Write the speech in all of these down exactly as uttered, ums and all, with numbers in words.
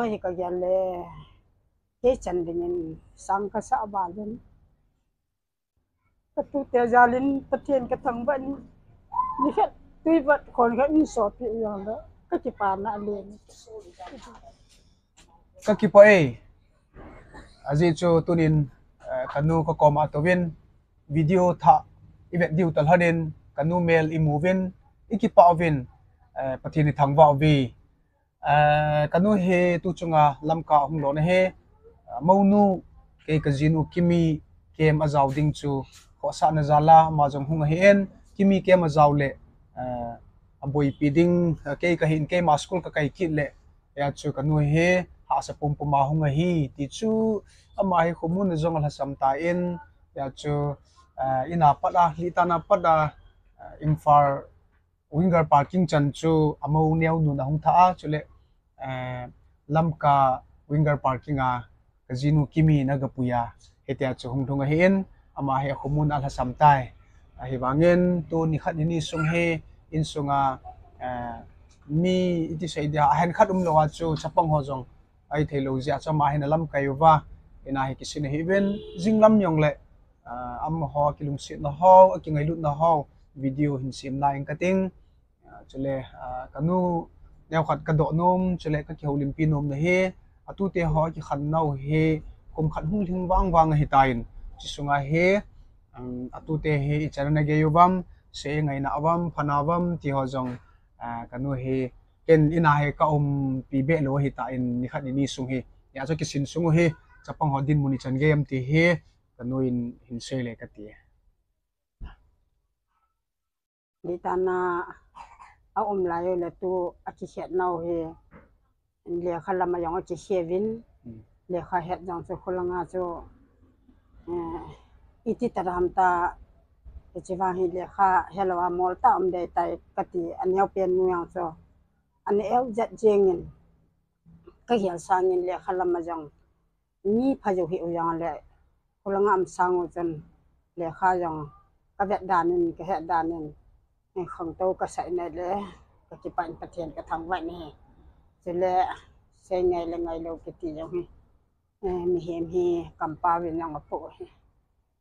Hi ka gel le, kei chan dingin sang ka sa ba jin. Ka tute jalin Pathen ka thangvah in, nikhat tui vat khon khat in sopi u jong le, ka kipana alen. Ka kipah e. Ajeh chu tunin, eh, ka nu ka koma touvin, video thah i vet diu talhon in, ka nu mel i mu uvin, i kipah uvin, eh, Pathen i thangvah uve. Eh, ka nu hi tu chunga Lamka hung lhun ahi, eh, mounu, kei ka jinu Kimi kem a jao ding chu khohsahna jal a ama jong hung ahi in, Kimi kem a jao le, eh, a boipi ding, eh, kei ka hin keima school ka kai kit le, hia chu ka nu hi hahsa pumpum a hung ahi, ti chu ama hi khomun a jong a lhasam tan, hia chu, eh, in a pat a, lhitah na pat a, eh, Imphal Winger Parking chan chu a mou neo nun a hung thah a, chule, eh, Lamka Winger Parking a ka jinu Kimi na ga pui a, hitia chu hung lhung ahi in, ama hi a khomun a lhasam tai. Ahivangin, tu nikhat nini sung hi, insunga, eh, mi iti sei dia, a hen khat um lou a chu, chapang ho jong, ahi thei lou jeh a chu ama hin a lamkai uva, in a hi kisin ahi uvin, jing lam jong le, ah, amaho a kilungsetna ho, a kingailutna ho, video hin sem na ing ka ting. Ah, chule, ah, ka nu neo khat ka doh nom, chule ka kihoulimpi nom na hi, a tute ho a kikhen nau hi, kum khat hung lhing vang vang ahi tan, chi sunga hi, um, a tute hi i chan a na gei uvam, sei ngaina uvam, phana uvam, ti ho jong, ah, ka nu hi, ken in a hi ka umpi be lou ahi tan, nikhat nini sung hi. Hia chu kisin sung u hi, chapang ho dinmun i chan gei am ti hi, ka nu in hin sei le ka ti. Lhitah na a um lai u le tu a kikhet nau hi, lekha lam a jong a kikhe uvin, hmm, lekha het jong chu khulanga chu, eh, iti tah ham ta, hiche vang hi lekha helou a mol ta um dei tai ka ti, a neo pen nu jong chu. A neo jat jeng in, ka gel sangin lekha lam a jong mi pha jou hih u jong le, khulanga um sang u chun lekha jong ka vet dan in, ka het dan in, eh, khangtou ka sei na le, ka kipah in Pathen ka thangvah in ahi. Chule, sei ngai le ngai lou kiti jong hi, eh, mihem hi kampau vin jong a pu hi.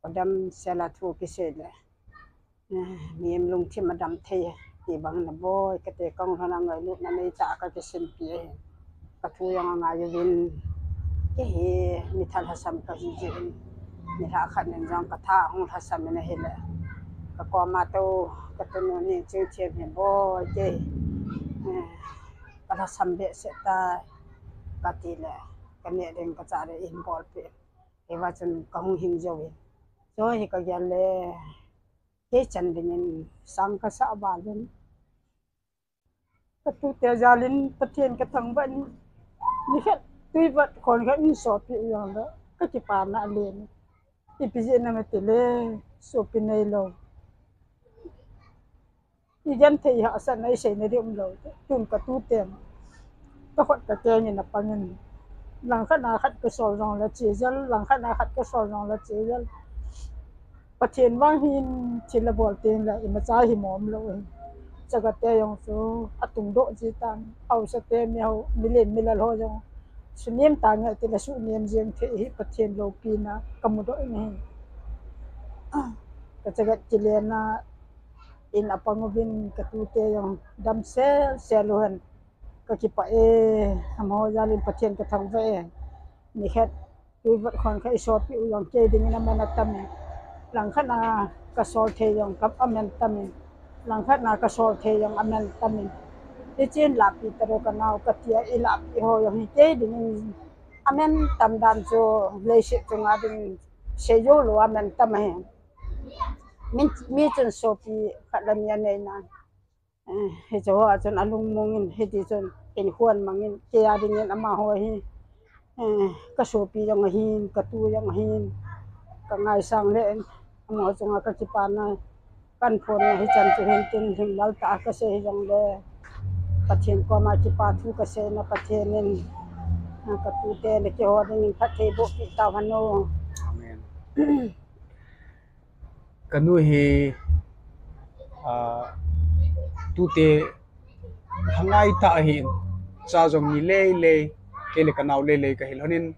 Ka damsel a thu kisei le, eh, mihem lungthim a dam thei, ti bang na boi, ka te kong lhon a ngailutna nei tah a ka kisinpi ahi. Ka thu jong a ngai uvin, kei hi mi thalhasam ka hi jeh in, nilhah khat in jong ka tha hung lhasam in ahile, ka koma tou, ka tunu Nengchingthem hi boi, kei, eh, ka lhasam behseh tai, ka ti le, ka neh ding ka chah le eihin bolpeh. Hiva chun ka hung hing jou in. Chu hi ka gel le, kei chan dingin sang ka sa ba jin. Ka tute jalin Pathen ka thangvah in, nikhat tui vat khon khat in sopi u jong le, ka kipana alen. Ipi jeh inem iti le, sopi nei lou. I genthei hahsatna i seina ding um lou. Tun ka tuten, ka khut ka keng in a pang in, langkhat a khat ka sol jong le che jel, langkhat a khat ka sol jong le che jel. Pathen vang hin thil a bol teng le imacha hi mong lou hi. Chagate jong chu a tungdoh ji tan, haosa te, mi hao, milen milal ho jong sunem tange ti le sunem jeng thei hi, Pathen loupina ka mudoh in ahi. Ka chagat kilen a in a pang uvin, ka tute jong damsel sel u hen. Ka kipah e, amaho jalin Pathen ka thangvah e. Nikhat tui vat khon khat i sopi u jong kei dingin aman atam e. Langkhat a ka sol thei jong ka aman tam e. Langkhat a ka sol thei jong aman tam e. Ichin lapi taro ka nao ka tia i lapi ho jong hi kei dingin aman tam dan chu leiset chunga ding sei jou lou aman tam e. Min, mi chun sopi khat le ni anei nan. Eh, hiche ho a chun alungmong in, hiti chun in huan mang in, kei a dingin amaho hi, eh, ka sopi jong ahin, ka tu jong ahin, ka ngaisang le in, amaho chunga ka kipana, kan phon na hichan chu hin tin, himlal tah a ka sei hi jong le, Pathen koma kipa thu ka seina Pathen in, ah, ka tute le keiho dingin phatthei boh pi tau hen o. Amen. Ka nu hi, ah, tute lhangai tah ahin, cha jong ni lei lei, kei le kanao Leilei kahi lhonin,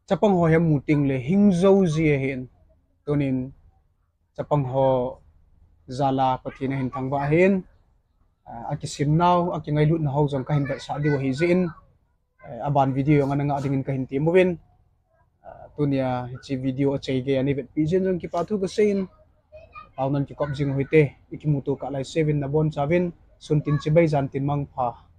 chapang ho hi amu tengle hing jou ji ahin, tunin chapang ho jal a Pathen ahin thangvah ahin, akisimnau, akingailutnau jong kahin vetsah diu ahijeh in, aban video jong ana ngah dingin kahin temuvin, tunia hiche video achaigei a neivetpeh jeh in jong kipa thu kaseiyin, taona kikop jing u hite, ikimuto kah lai seuvin nabonchauvin, sun tin chibai jan tin mangpha.